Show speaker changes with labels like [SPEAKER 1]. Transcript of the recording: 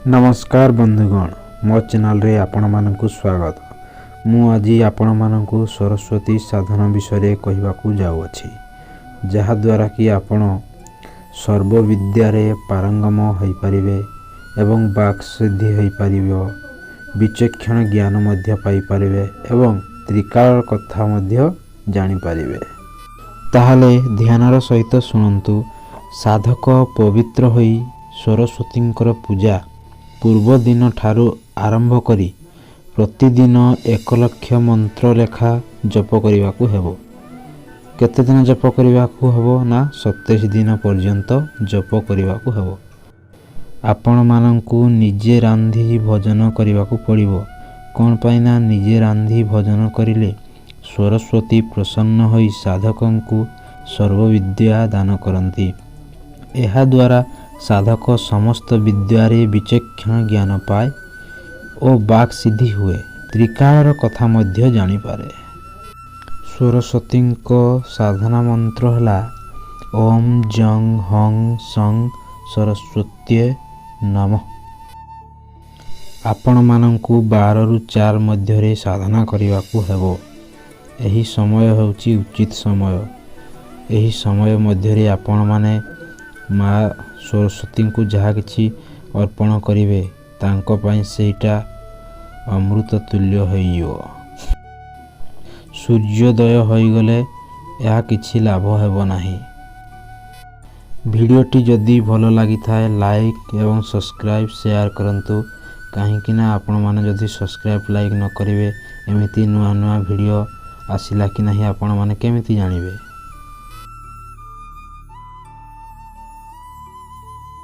[SPEAKER 1] ନମସ୍କାର ବନ୍ଧୁଗଣ, ମୋ ଚ୍ୟାନେଲରେ ଆପଣମାନଙ୍କୁ ସ୍ୱାଗତ। ମୁଁ ଆଜି ଆପଣମାନଙ୍କୁ ସରସ୍ୱତୀ ସାଧନା ବିଷୟରେ କହିବାକୁ ଯାଉଅଛି, ଯାହାଦ୍ୱାରା କି ଆପଣ ସର୍ବବିଦ୍ୟାରେ ପାରଙ୍ଗମ ହୋଇପାରିବେ ଏବଂ ବାକ୍ ସିଦ୍ଧି ହୋଇପାରିବ, ବିଚକ୍ଷଣ ଜ୍ଞାନ ମଧ୍ୟ ପାଇପାରିବେ ଏବଂ ତ୍ରିକାଳର କଥା ମଧ୍ୟ ଜାଣିପାରିବେ। ତାହେଲେ ଧ୍ୟାନର ସହିତ ଶୁଣନ୍ତୁ। ସାଧକ ପବିତ୍ର ହୋଇ ସରସ୍ୱତୀଙ୍କର ପୂଜା ପୂର୍ବଦିନ ଠାରୁ ଆରମ୍ଭ କରି ପ୍ରତିଦିନ 1 ଲକ୍ଷ ମନ୍ତ୍ର ଲେଖା ଜପ କରିବାକୁ ହେବ। କେତେ ଦିନ ଜପ କରିବାକୁ ହେବ ନା, 27 ଦିନ ପର୍ଯ୍ୟନ୍ତ ଜପ କରିବାକୁ ହେବ। ଆପଣମାନଙ୍କୁ ନିଜେ ରାନ୍ଧି ଭୋଜନ କରିବାକୁ ପଡ଼ିବ। କ'ଣ ପାଇଁ ନା, ନିଜେ ରାନ୍ଧି ଭୋଜନ କରିଲେ ସରସ୍ୱତୀ ପ୍ରସନ୍ନ ହୋଇ ସାଧକଙ୍କୁ ସର୍ବବିଦ୍ୟା ଦାନ କରନ୍ତି। ଏହାଦ୍ୱାରା ସାଧକ ସମସ୍ତ ବିଦ୍ୟାରେ ବିଚକ୍ଷଣ ଜ୍ଞାନ ପାଏ ଓ ବାକ୍ ସିଦ୍ଧି ହୁଏ, ତ୍ରିକାଳର କଥା ମଧ୍ୟ ଜାଣିପାରେ। ସରସ୍ୱତୀଙ୍କ ସାଧନା ମନ୍ତ୍ର ହେଲା ଓମ୍ ଜଂ ହଂ ସଂ ସରସ୍ୱତ୍ୟୈ ନମଃ। ଆପଣମାନଙ୍କୁ 12ରୁ 4 ମଧ୍ୟରେ ସାଧନା କରିବାକୁ ହେବ। ଏହି ସମୟ ହେଉଛି ଉଚିତ ସମୟ। ଏହି ସମୟ ମଧ୍ୟରେ ଆପଣମାନେ ମା ସରସ୍ୱତୀଙ୍କୁ ଯାହା କିଛି ଅର୍ପଣ କରିବେ, ତାଙ୍କ ପାଇଁ ସେଇଟା ଅମୃତ ତୁଲ୍ୟ ହୋଇଯିବ। ସୂର୍ଯ୍ୟୋଦୟ ହୋଇଗଲେ ଏହା କିଛି ଲାଭ ହେବ ନାହିଁ। ଭିଡ଼ିଓଟି ଯଦି ଭଲ ଲାଗିଥାଏ, ଲାଇକ୍ ଏବଂ ସବସ୍କ୍ରାଇବ୍, ସେୟାର କରନ୍ତୁ। କାହିଁକି ନା, ଆପଣମାନେ ଯଦି ସବସ୍କ୍ରାଇବ୍, ଲାଇକ୍ ନ କରିବେ, ଏମିତି ନୂଆ ନୂଆ ଭିଡ଼ିଓ ଆସିଲା କି ନାହିଁ ଆପଣମାନେ କେମିତି ଜାଣିବେ?